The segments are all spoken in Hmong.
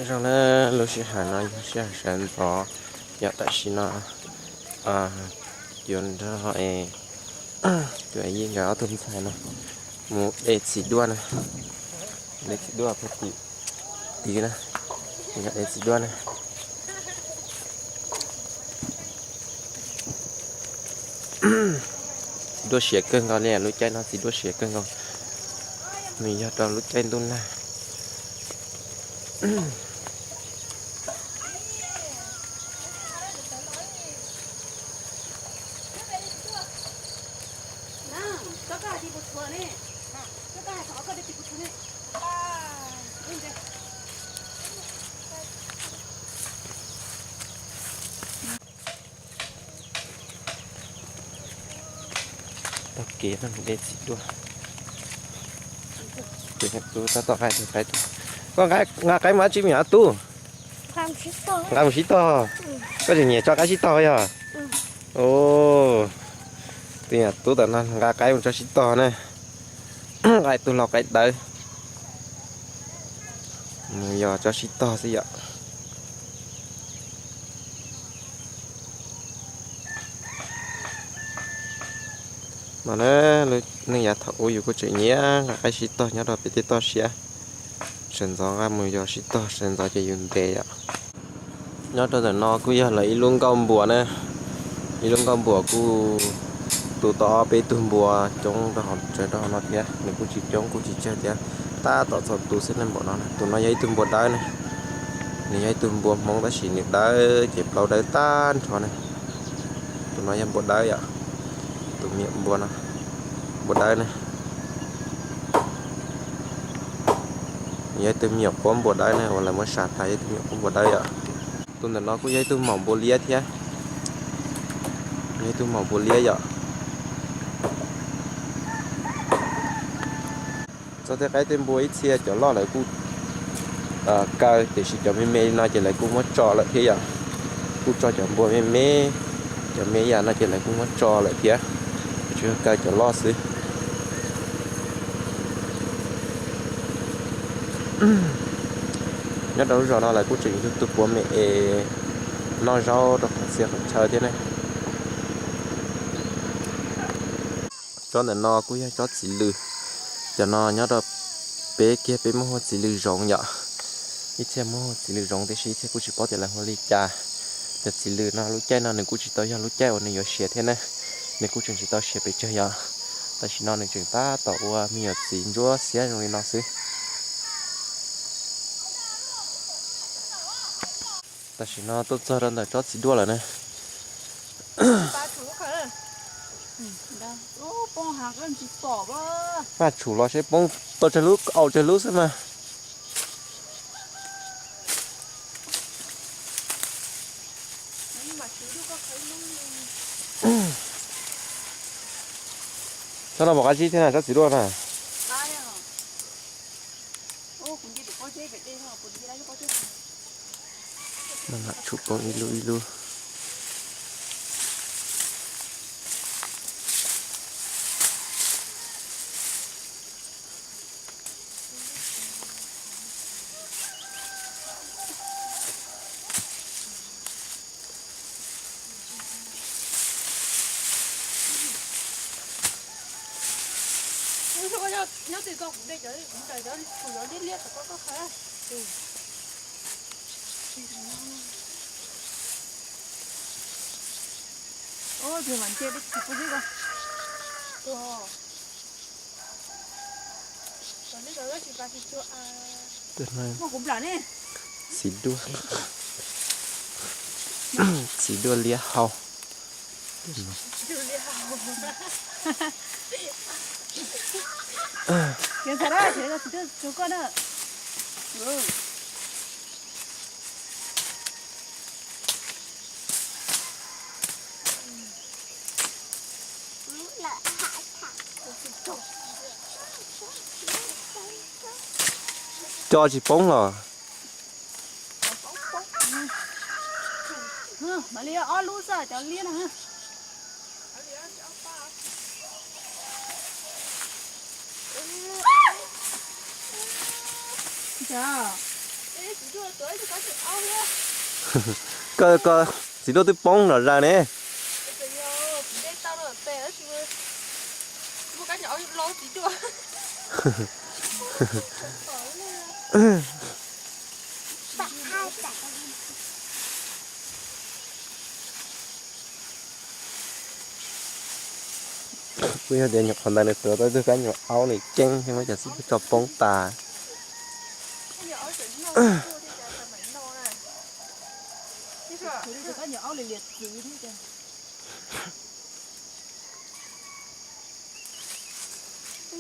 Zoo na, lub sij hawm no yog sij hawm sawv ntxov, yog tam sim no yuav nrog tus Yij nkawd ob tug ntxhais no mus de txiv duaj na, de txiv duaj puag tim tid na, nkawd de txiv duaj na. Txiv duaj siav kawg nkaus li, lub caij no txiv duaj siav kawg nkaus, nws yog rau lub caij ntuj nag. Taug kev no de txiv duaj. Tub tab tom nqa qaib, koj nqa qaib mus dab tsi me nyuam tub? Nqa mus sib tog. Koj tseem nyiam tso qaib sib tog yog? Tus nyuam tub tam no nqa qaib mus tso sib tog na. Nqa tus lau qaib dawb mus yos tso sib tog xwb yom. No na, neej yav thaum ub yus kuj tseem nyiam nqa qaib sib tog nyob rau pem tej toj siab. Sawv ntxov nqa mus yos sib tog, sawv ntxov ces yus ntes yom. Nyob rau ntawm no kuj yog lawv ib lub nkauj npuas na, ib lub nkauj npuas kuj tu tau ob peb tug npua coob rau hauv, tsawv rau hauv no thiab, nws kuj tsis coob kuj tsis tsawg thiab, tab tom txaus tu xwb nej npaum no na. Tus no yog ib tug npua dawb na, nws yog ib tug npua Hmoob tab sis nws dawb ces plaub dawb tag nrho na. Tus no yog npua dawb yom, tus me nyuam npua no, npua dawb na. Yog ib tug me nyuam quab npua dawb ne uas lawv muab sam tas, yog ib tug me nyuam quab npua dawb yom. Tus ntawm no kuj yog ib tug maum npua liab thiab, yog ib tug maum npua liab yom. Txog tej qaib tej npua ib txhia cov loj lawv kuj kaw, tiam sis cov me me li no ces lawv kuj muab tso lawm thiab yom. Kuj tso cov npua me me, cov me yam no ces lawv kuj muab tso lawm thiab, tsuas yog kaw cov loj xwb. Nyob rau lub zos no lawv kuj tseem yug tus puav me es noj zaub rau qhov txhia qhov chaw thiab ne. Tsob ntawm no kuj yog tsob txiv lws. Cov no nyob rau peb kiag peb muab hu ua txiv lws zoov yom. Ib txhia muab hu ua txiv lws zoov tiam sis ib txhia kuj tsis paub tias lawv hu li cas. Cov txiv lws no lub caij no nws kuj tsis tau yog lub caij uas nws yuav siav thiab ne, nws kuj tseem tsis tau siav pes tsawg yom. Tam sim no nws tseem tab tom ua me nyuam txiv ntsuab xiab zoo li no xwb. Tam sim no tuaj txog rau ntawm tsob txiv duaj lawm na. Maj tshum los seb poob tau tsawg lub, au tsawg lub xwb mas. Tsob no pom qab zib thiab na, tsob txiv duaj na. Maj tshum poob ib lub ib lub. Txiv duaj, txiv duaj liab hau. Co tsis poob los? Mam li ob lub xwb cov liab no. Koj, koj txiv duaj twb poob nram zaj ne. Kuj yog tias nyuam qhuav ntawd nws tuav tau ib tug kab nyuam aub nws ceeb thiab muab cov xib duaj tso poob tas.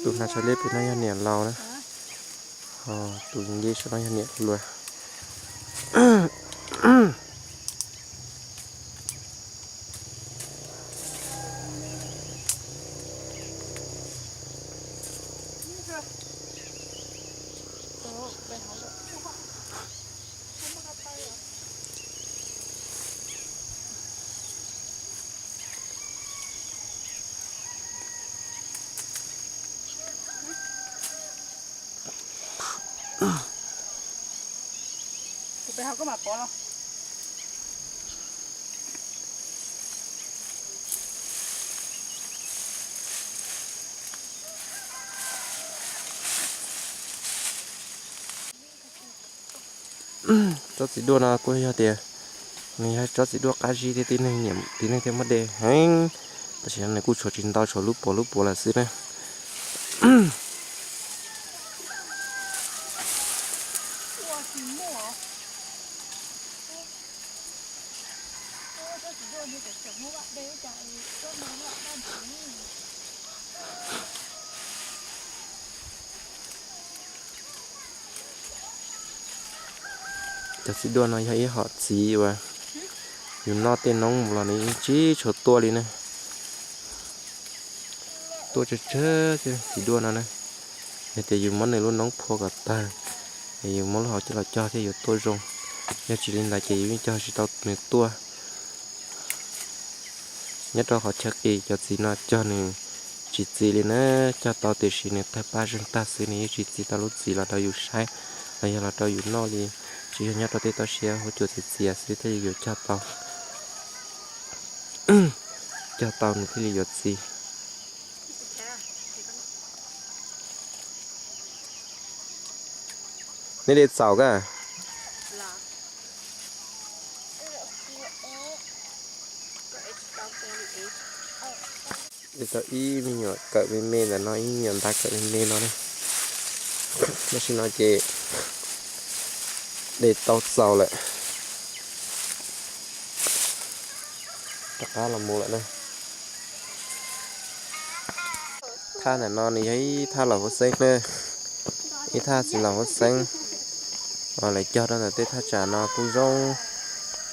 Tus hnav tsho liab pem no yog niam laus na, ho tus yeej saum no yog niam hluas. Kuv pem hauv koj mam pov los. Tsob txiv duaj no kuj yog tias nws yog tsob txiv duaj qab zib thiab tib neeg nyiam, tib neeg thiaj muab de heev, tab sis nws kuj tshuav tsis ntau, tshuav lub puas lub puas lawm xwb na. Cov txiv duaj no yog ib hom txiv uas yus noj tej noob mus los nws yeej tsis tshua tuaj li ne. Tuaj tsawg tsawg xwb txiv duaj no na. Yog tias yus muab nws lub noob phua kom tawg, es yus muab lub hauv coj los cog thiaj yuav tuaj zoo. Yog tsis li ntawd ces yus yeej cog tsis tau nws tuaj. Nyob rau qhov chaw qis cov txiv no cog nws tsis txi li na, cog tau tiam sis nws tawg paj zeeg tag xwb, nws yeej tsis txi tau lub txiv los rau yus saib los yog los rau yus noj li. Tsis yog nyob rau tej toj siab huab cua txias txias xwb thiaj li yuav cog tau, cog tau nws thiaj li yuav txi. Nej de txaus koj? De tau ib me nyuam kawm me me ntawm no, ib me nyuam ntav kawm me me no ne. Tam sim no ces de tau txaus lawm, rov qab los mus lawm na. Thaj ntawm no nws yog ib thaj laus huab xeeb na, ib thaj txiv laus huab xeeb. Lawv cog rau ntawm tej thaj tsam no kuj zoo,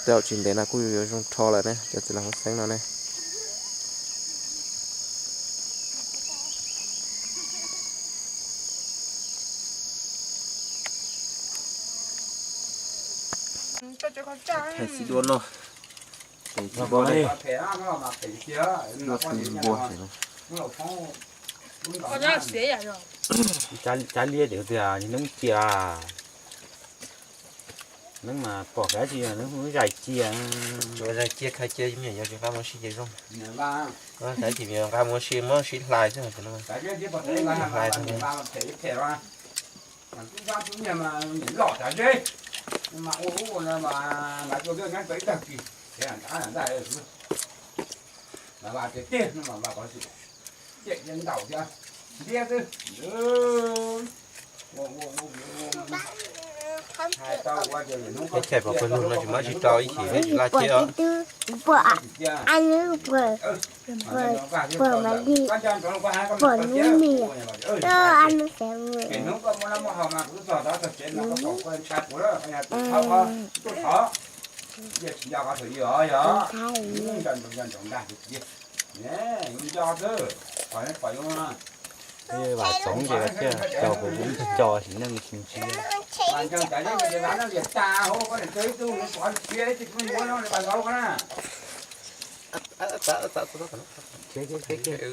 tej zaum tsis ntev no kuj yuav zoo rho lawm ne, cov txiv laus huab xeeb no ne. Thaij txiv duaj noj, txiv duaj npua. Cov liab tiag tiag, noob cia. Noob mas pom kav tsis, noob zais cia. Tsuas zais cia khaws cia, me nyuam yaus tsis nqa mus sib ces zoo. Kav tsis me nyuam nqa mus sib, muab sib hlais xwb. Hlais xwb. Teb chaws pom pawg lug no tsis muab sib rau ib chim neb tsis laj thiab os. Vam txoov ces thiaj tso kuv kuv co sim neej sim ntsib.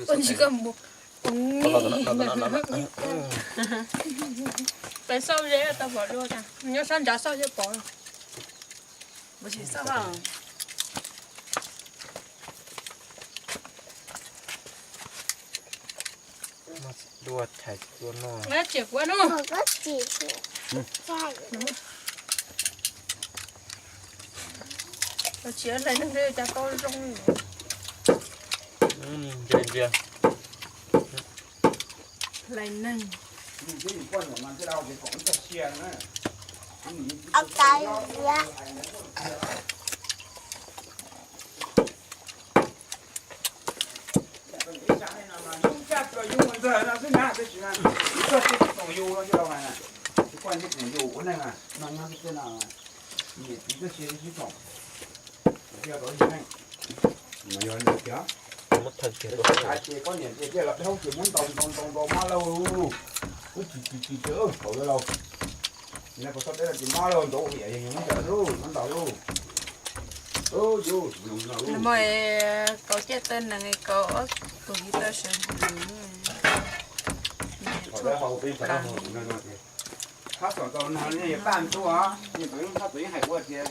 Ua tsis koj mus. Peb xauj ze tau pom dua, nyob sab nrad xauj ze pom. Mus sim xauj ha. Dua chais dua no. Tsiam kuv no. Tsiam hlais neeg cas tau zoo. Ntsia ntsia. Hlais neeg. Muab thawj kiag tuaj. Hais tias koj niam tias los peb hauv ces muab ntaus ntaus ntaus ntaus mab lauj. Ub, tsis tsis tsis tsis, thaum yuav laus. Nyob puas txog peb los ces mab lauj, ntaus ua yam yog muab ntaus lauj, muab ntaus lauj. Nag hmo kaus ciaj taw nees kaus ob tug hiv taw sawv ntxov. Thab xom tau no yog paj ntuj os, yog tau yeej thab tau yeej hais ua tias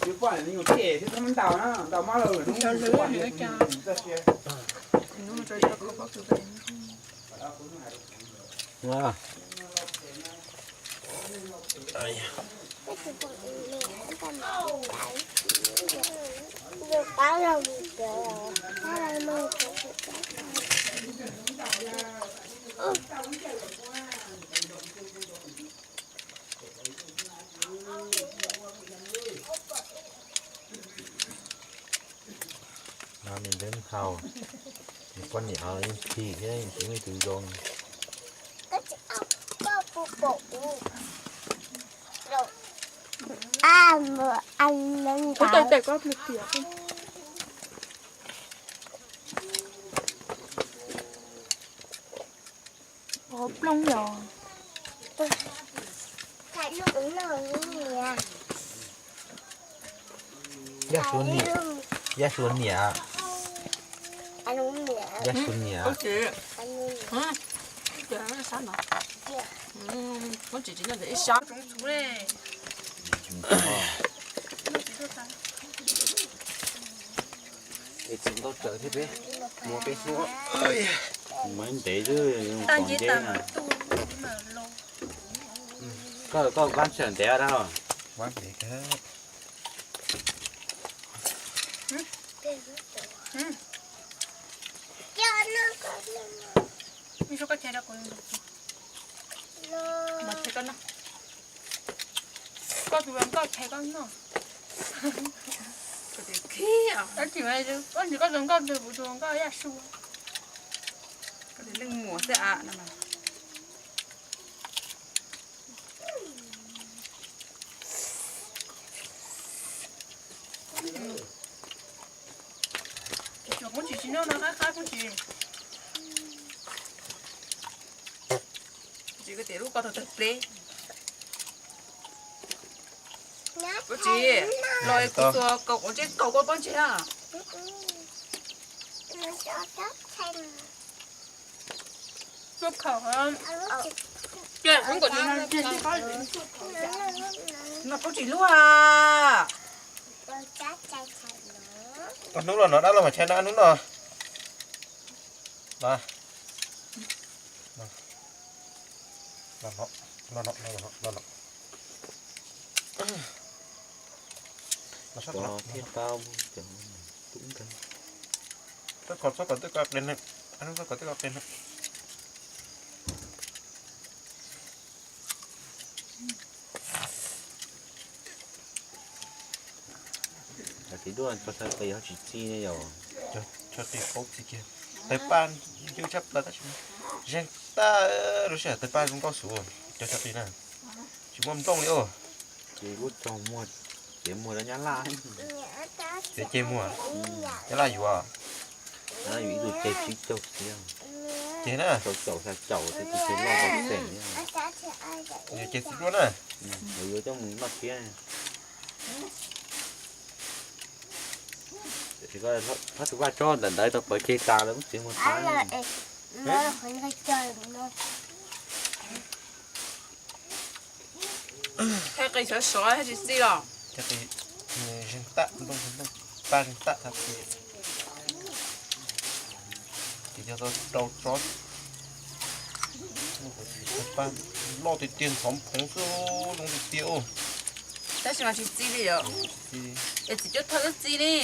twb poj niam nyuag tej twb txhob ntaus na, ntaus mab lauj, hnub txoj sia. No nws ntev hau, nws poj niam yeej phim thiab tsis muaj ib tug zoo. Kuv tau tawm koj pliag tiag. Plooj yog. Yaj Suav niam, Yaj Suav niam, Yaj Suav niam. Es txog ntau tsawv thiab peb, muab peb hnub. Mas ntev xwb, tag nce tas mas tu mas lo. Koj, koj vab tsawm ntev dab los? Vab ntev kawg. Ib suab koj chais rau kuv, mas chais koj noj. Koj tus nkauj chais koj noj. Koj tus nkauj, koj tus nkauj Yaj Suav. Koj tus leej muam xwb a no. Tsis tshua poob tsis tsis noj no qab qab poob tsis. Tsis ko tias lub ko tau tawg pleb. Poob tsis los kuv txua kaus quav ntsej kaus kua poob tsis na. No poob tsis lub a. Hnub los no dab los mas chais no hnub no. Los no, los no, los no, los no. Pov thiab tau cov tub nkeeg. Txhob kom, txhob kom twb ko qis na, txhob kom twb ko qis na. Cov txiv duaj tso txhais qis ho tsis txi ne yom. Tso qis paub txi kiag. Tawg paj yug tshaj plaws tab sis zeeg tag lub sij hawm tawg paj zoo nkauj xwb. Cov tso qis na, tsis muaj nplooj li os. Ces lub tso muag, ces muag rau nyab laj. Ces ces muag, nyab laj yuav. Nyab laj yuav ib tug ces tsib caug txiv. Ces na, caum xya caum ces tus ces loj tau xeem. Ces txiv duaj na. Lawv yuav coj mus noj thiab. Tiam sis koj thab tus vaj tsob ntawm ntawd tau pawv ceg tas lawm, txiv muag tas. Thaij qis sov sov thiab tsis txi los? Thaij qis, zeeg tam, nplooj paj zeeg tam tag ces, ces cov rau tsob, paj loj tiag tiag ntxhov phoov xwb, zoo tiag tiag. Tab sis mas tsis txi li yom? Es txiv cuab thoj twb txi ne.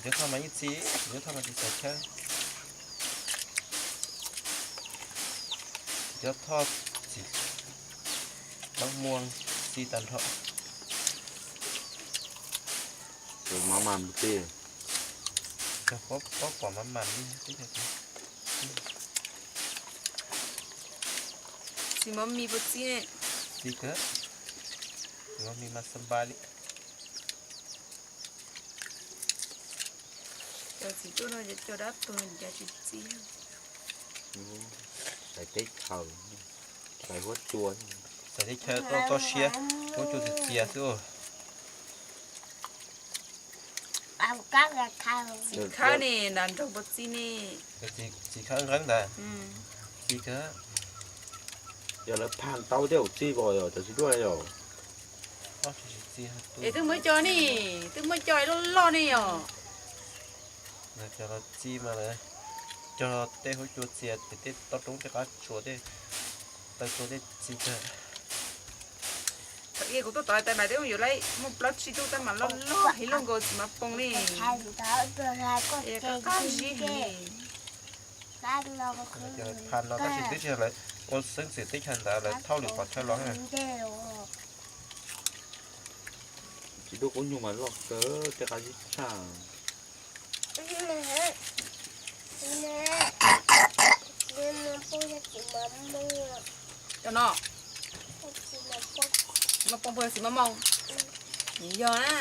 Txiv cuab thoj mas yeej txi, txiv cuab thoj mas tsis xav chaw. Txiv cuab thoj, txiv pab muag txi tag nrho. Tus mab mas tij, cov pob pom mab mas li teb chaws. Txiv mab mis puas txi ne? Txi kawg, txiv mab mis mas xab npab li. Cov txiv cuab no cov dab tuag cas tsis txi. Xaiv teb chaws, xaiv huab cua, xaiv teb chaws toj toj siab, huab cua txias txias xwb. Txiv khawb ne, nram nroog puas txi ne? Txiv khawb nqeeb ntag. Txi kawg. Yog lawv phaj tau tej zaum txi ko yog cov txiv duaj yog. Es twb muab cog ne, twb muab cog loj loj ne yom. Cov los txi mas lawv cog tej huab cua txias ces tej toj roob tej qab tsuas tej taw tsua tej txi kawg. Thaum ub kuv tuaj tod tais mas twb yuav muaj plaub tsib tug tab mas loj loj heev, luaj nkaus txiv mab poog li. Qab qab zib heev. Phaj no tab sis twb tsis yog lawv ua xeeb txwm teb chaws ntawd lawv thauj lwm qhov chaw los. Txiv duaj kub nyuj mas loj kawg, tej qab zib tshaj. Cov no, txiv mab poog puas yog txiv mab moos? Yog na.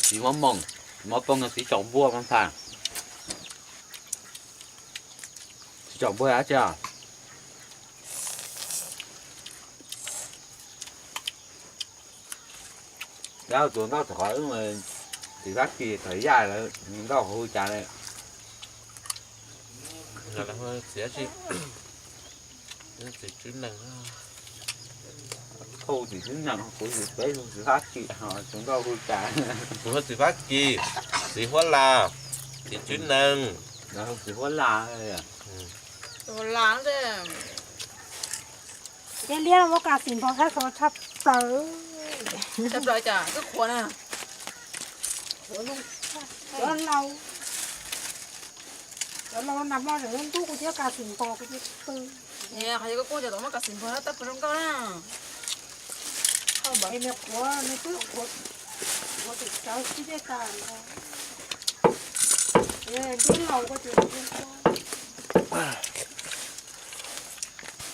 Txiv mab moos, txiv mab poog yog txiv tsaum npua mas ntag. Txiv tsaum npua dab tsi? Dab tus nkauj txog qhov wb, txiv Fab Kis thaum yaj lawv nkauj hu cas li? Txiv dab tsi? Txiv Tswb Nees. Hu txiv Tswb Nees, kuv txiv peb hu txiv Fab Kis, tus nkauj hu cas? Kuv hu txiv Fab Kis, txiv Huab Las, txiv Tswb Nees. Lawv hu txiv Huab Las. Huab Las. Thiab liab muab kas xim npog sab xov tshaj plaws. Tshaj plaws cas twb qhuav na. Qhuav zoo, qhuav laus. Cov laus nag hmo tseem ntub kuv thiab kas xim npog kuv thiab pw. Qhov yog koj kuj cov tom muab kas xim npog tab puas zoo nkauj na. Es nws qhuav, nws twb qhuav, qhuav tus tsawv xwb thiaj tas npog. Ntub laus ko ces nws zoo nkauj.